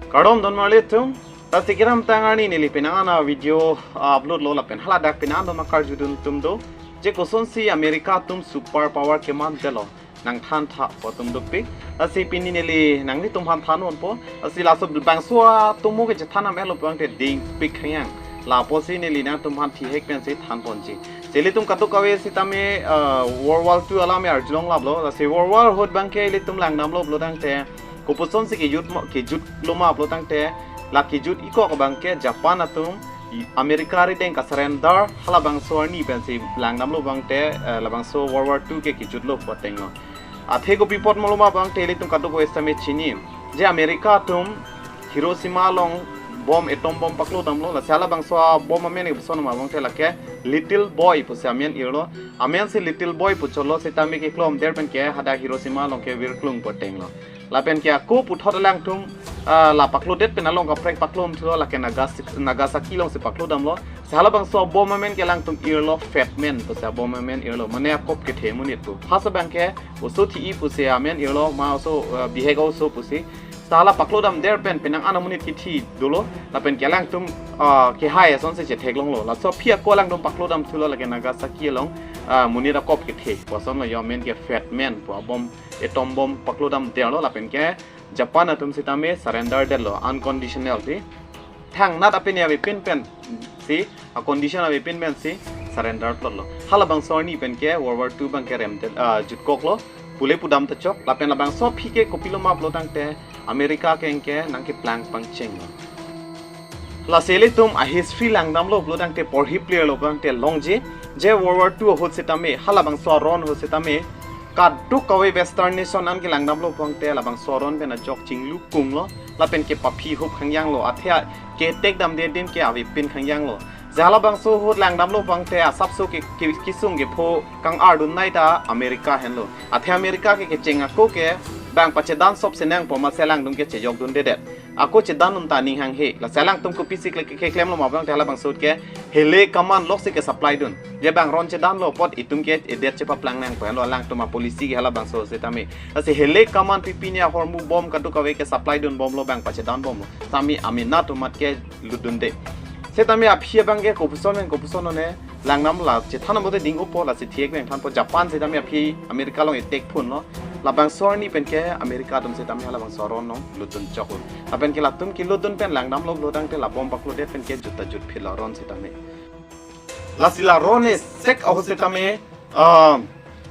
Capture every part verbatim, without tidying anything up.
Kardom don marli atum, lasi kedamtang arni neli penang an a-video, ah, upload lo lapen haladak penang an don ma karjudun atum do, je kosonsi America atum super power keman detlo, nangthan tha pu atum dopik. Lasi pini neli nanglitum aphan than ponpo. Lasi laso bangso atum mo kechethan am-etlo pulote dingpik khang yang. Lapusi neli nangtum aphan thihek pensi than ponji. Lasi ilitum kadokave sitame, ah, World War Two alam arjulong laplo. Lasi World War ahut abangke ilitum langdamlo pulotangte, kopuson si kejut ma, kejutlo ma pulotangte, la kejut ikok abangke Japan atum i-, America arideng ka-surrender, halabangso arni pensi langdamlo abangte, eh, labangso World War Two ke kejutlo pu atenglo. Athe kopi apot molo ma abangte ilitum kadokave sitame chini, je America atum Hiroshima along bomb, atom bomb paklodamlo, lasi halabangso a-bomb amen ke koson ma abangte lake Little Boy pusi amen irlo. Amensi Little Boy pu cholo sitame keklom der penke hadak Hiroshima along ke virklung pu atenglo. Lapen ke ako puthot alangtum, ah, la paklodet pen along kaprek paklodamthulo, lake Nagas-, Nagasaki alongsi paklodamlo. Lasi halabangso a-bomb amen ke alangtum irlo Fat Man pusi a-bomb amen irlo. Mane akop kethe amonit pu. Phas abangke oso thi-i pusi amen irlo, ma oso, ah, bihek oso pusi. Lasi hala paklodam der pen penang an amonit kithi dolo. Lapen ke alangtum, ah, kehai asonsi chetheklonglo. Laso aphi ako alangtum paklodamthulo lake Nagasaki along, ah, monit akop kethe pu asonlo, jo amen ke Fat Man pu a-bomb, atom bomb paklodam derlo lapen ke Japan atum sitame surrender detlo unconditional ti. Thangnat apini avepin pensi, a-condition avepin pensi surrender plotlo. Halabangso arni penke World War Two abangke remdet, ah, jutkoklo. Pule pudam ta chok. Lapen labangso aphi ke kopilo ma pulotangte America ke anke nangkeplang pangchenglo. Lasi ilitum a-history langdamlo pulotangte, porhi plir lo pulotangte longji, je World War Two ahut sitame, halabangso aron ahut sitame, kadokave Western nation an ke langdamlo pulotangte labangso aron pen ajok chinglukunglo, lapen ke paphi hup khang yanglo, athe a-, ketek damde din ke avepin khang yanglo. Je halabangso ahut langdamlo pulotangte asapso ke, ke, kesung kepho kang-ardun nai ta America henlo. Athe America ke kecheng ako ke bang pachedan sop senang pu amatsi alangtum ke chejokdundedet. Ako chedan un ta ning hanghe. Lasi alangtum kopisi kle-, ke-, keklemlo ma pulotangte halabangso ahut ke hele kaman loksi ke-supply dun. Je bang ron chedanlo apot itum ke edet chepaplang nang pu henlo alangtum a-policy ke halabangso sitame. Lasi hele kaman pi pini ahormu bom kadokave ke-supply dunbomlo, bang pachedanbomlo. Sitame amena atum amat kelutdunde. Sitame aphi abangke kopuson pen kopuson one langdam, la chethan abote ding-opo, lasi thihek pen thanpo. Japan sitame aphi America along attack phunlo. Labangso arni penke America atum sitame halabangso aron along lutdun choklo. Lapen ke latum kelutdun pen langdamlo pulotangte la bomb paklodet penke jut ta jutphitlo aron sitame. Lasi la aron esek ahut sitame, ah,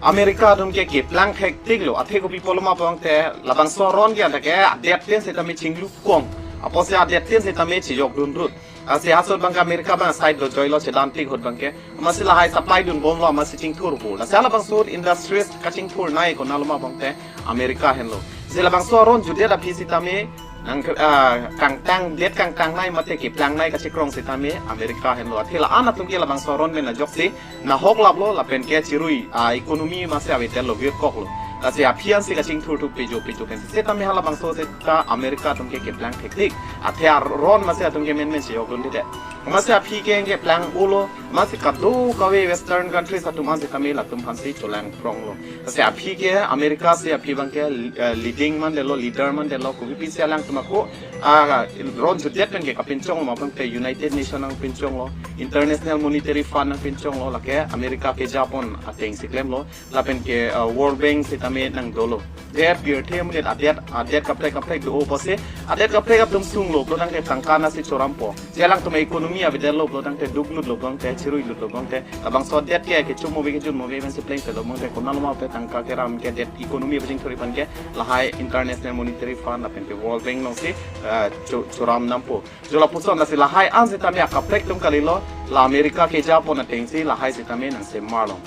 America atum ke keplang thektiklo, athe kopi apotlo ma pulotangte labangso aron ke anta ke adet tin sitame chinglukong. Apotsi adet tin sitame chejokdunrut. Lasi halaso ahut abangke America abang side lo joilo chedantik ahut abangke. Amatsi lahai supply dunbomlo, amatsi chingthurpo. Lasi halabangso ahut industries kachingthur nai konatlo ma pulotangte America henlo. Lasi labangso aron jutdet aphi sitame nang, ah, kangtangdet kangtangnei mate keplangnei kachekrong sitame America henlo. Athe la-an atum ke labangso aron pen ajoksi nahok laplo lapen ke chirui, ah, economy amatsi avedetlo, virkoklo. Lasi aphi ansi kachingthurthu pejo pejo pen. Sitame halabangso seta America atum ke keplang thektik. Athe aron amatsi atum ke menmen chejokdundedet. Amatsi aphi ke keplang-olo, amatsi kadokave Western countries atum an sitame latum aphansi cholangpronglo. Lasi aphi ke America si aphi abangke, eh, leading mandetlo, leader mandetlo, kopipisi alangtum ako, ah, ron jutdet penke kapinchong ma pulotangte United Nation nangpinchonglo, International Monetary Fund nangpinchonglo, lake America kejapon atengsi klemlo, lapen ke, ah, World Bank sitame nangdolo. Je pirthe amonit adet, adet kaprek kaprek do-o pusi, adet kaprek atum sunglo pulotangte tangka nasi chorampo. Je alangtum economy avedetlo pulotangte, duklutlo pulotangte, chiruilutlo pulotangte, labangso adet ke kechum ave kejun ave pensi plengpetlo pulotangte, konatlo ma pulotangte tangka keram ke, adet economy pachingthur-i aphan ke lahai International Monetary Fund lapen ke World Bank alongsi, eh, cho-, choramdampo. Jo lapuson, lasi lahai an sitame akaprek atum kalilo, la America kejapon atengsi lahai sitame nangsemarlo.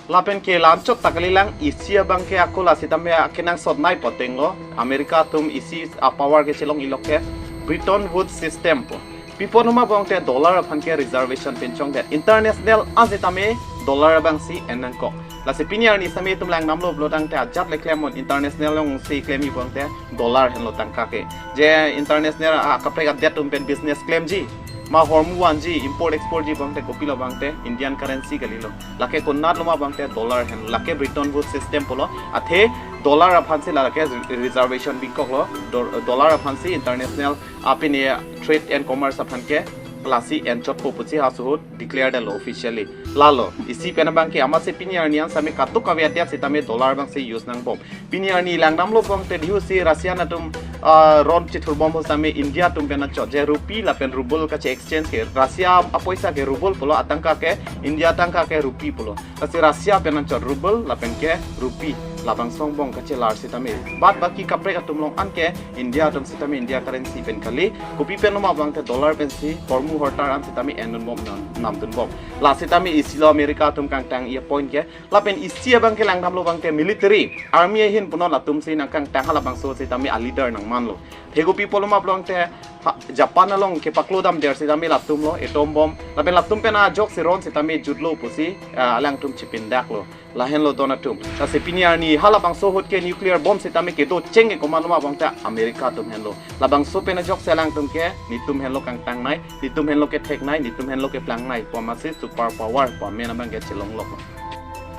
Lapen ke la-anchot ta kalilang, isi abangke ako la sitame akenangsotnei pu atenglo. America atum isi a-power ke chelong-ilok ke Bretton Woods system pu. Pi apotlo ma pulotangte dollar aphan ke reservation pinchongdet. International an sitame dollar abangsi en nangkok. Lasi pini arni sitame itum langdamlo pulotangte ajat le klemnon, international alongsi klem-i pulotangte dollar henlo tangka ke. Je international akaprek adet atum pen business klemji, ma hormu vanji, import export ji pulotangte kopilo pulotangte Indian currency kalilo. Lake konatlo ma pulotangte dollar henlo. Lake Bretton Woods system pulo. Athe Dollar aphansi lake reservation bikoklo. Dol- dollar aphansi international apini trade and commerce aphan ke lasi enchotpo pusi ha suhut declare detlo officially. Lalo isi pen abang ke amatsi pini arni an sitame kadokave adet sitame dollar abangsi use nangbom. Pini arni langdamlo pulote dhiu si Russia atum, ah, ron chithurbom ho sitame India atum pen anchot je rupee lapen ruble kache exchange ke, Russia apoisa ke ruble pulo, atangka ke India atangka ke rupee pulo. Lasi Russia pen anchot ruble lapen ke rupee, labangso angbong kachelar sitame. Bad baki kaprek atum along an ke India atum sitame India currency pen kali. Kopi pen ma abang te dollar pensi hormu hortar an sitame endunbom nam, namdunbom. La sitame isilo America atum kangtang-i apoint ke. Lapen isi abang ke langdamlo abang te military, army ahin punon, latumsi nangkangtang, halabangso sitame aleader nangmanlo. Thegu pi pulo ma pulote ha, Japan along kepaklo damdet sitame latumlo, atom bomb. Lapen latum pen ajoksi ron sitame jutlo pusi, ah, alangtum chipindaklo. Lahenlo don atum. Lasi pini arni halabangso ahut ke nuclear bomb sitame kedo cheng ke komatlo ma pulote America atum henlo. Labangso pen ajoksi alangtum ke netum henlo kangtangnei, netum henlo ketheknei, netum henlo keplangnei pu amatsi super power pu amen abang ke chelonglok.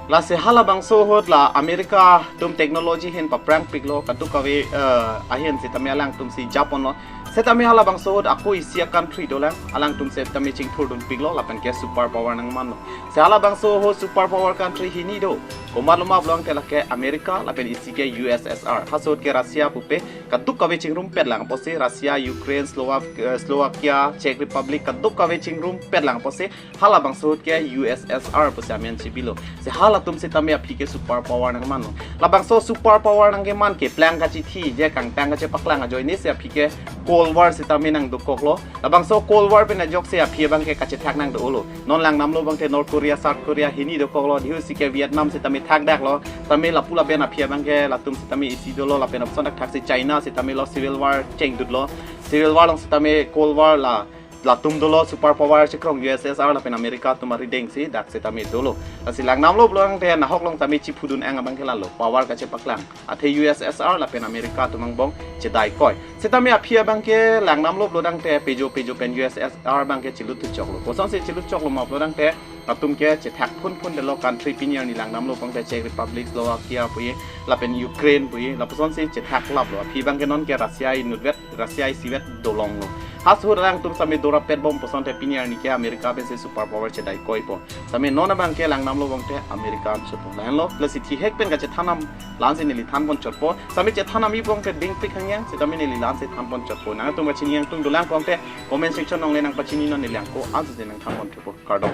Lasi halabangso ahut la America atum technology ahin paprangpiklo, kadokave, eh, ahin sitame alangtumsi japonlo. Sitame halabangso ahut ako isi a-country dolang, alangtum sitame chingthurdunpiklo, lapen ke super power nangmanlo. Si halabangso ahut super power country hini do. Komatlo ma pulote lake America, lapen isi ke U S S R. Ha suhut ke Russia pupe, kadokave chingrumpetlang apotsi, Russia, Ukraine, Slovak-, eh, Slovakia, Czech Republic, kadokave chingrumpetlang apotsi, halabangso ahut ke U S S R pusi amen chibilo. Si halatum sitame aphi ke super power nangmanlo. Labangso super power nangkeman keplang kachithi, je kangtang kachepaklang ajoinesi aphi ke Cold War sitame nangdokoklo. Labangso Cold War pen ajoksi aphi abang ke kachethak nangdolo. Non langdamlo abang te North Korea, South Korea hini dokoklo, dhiu si ke Vietnam sitame thakdaklo. Tame lapu lapen aphi abang ke latum sitame isi dolo, lapen apson thakthaksi China sitame lo civil war chengdutlo. Civil war along sitame Cold War la, latum dolo super power chikrong U S S R lapen America atum arideng si dak sitame dolo. Lasi langdamlo pulote nahok along tame chiphudun-ang abang ke lalo, power kachepaklang. Athe U S S R lapen America atum angbong chedaikoi. Sitame aphi abang ke langdamlo pulote pejo pejo pen U S S R abang ke chiluthuchoklo. Kosonsi chilutchoklo ma pulote latum ke chethak phunphundetlo country pini arni langdamlo pulote Czech Republic, Slovakia puye, lapen Ukraine puye, lapusonsi chethaklaplo. Aphi abang ke non ke Russia inutvet, Russia isivet dolonglo. Ha suhut alangtum sitame dorapetbom pusonte pini arni ke America pensi super power chedaikoipo. Sitame non abang ke langdamlo pulote America anchotpo. Lahenlo, lasi thihek pen kachethan-am la-ansi neli thanponchotpo. Sitame chethan-ami pulote dingpik hangyang, sitame neli la-ansi thanponchotpo. Nangtum kachini yangtung dolang pulote comment section along le nangpachininon, neli ako ansose nangthanponchotpo. Kardom.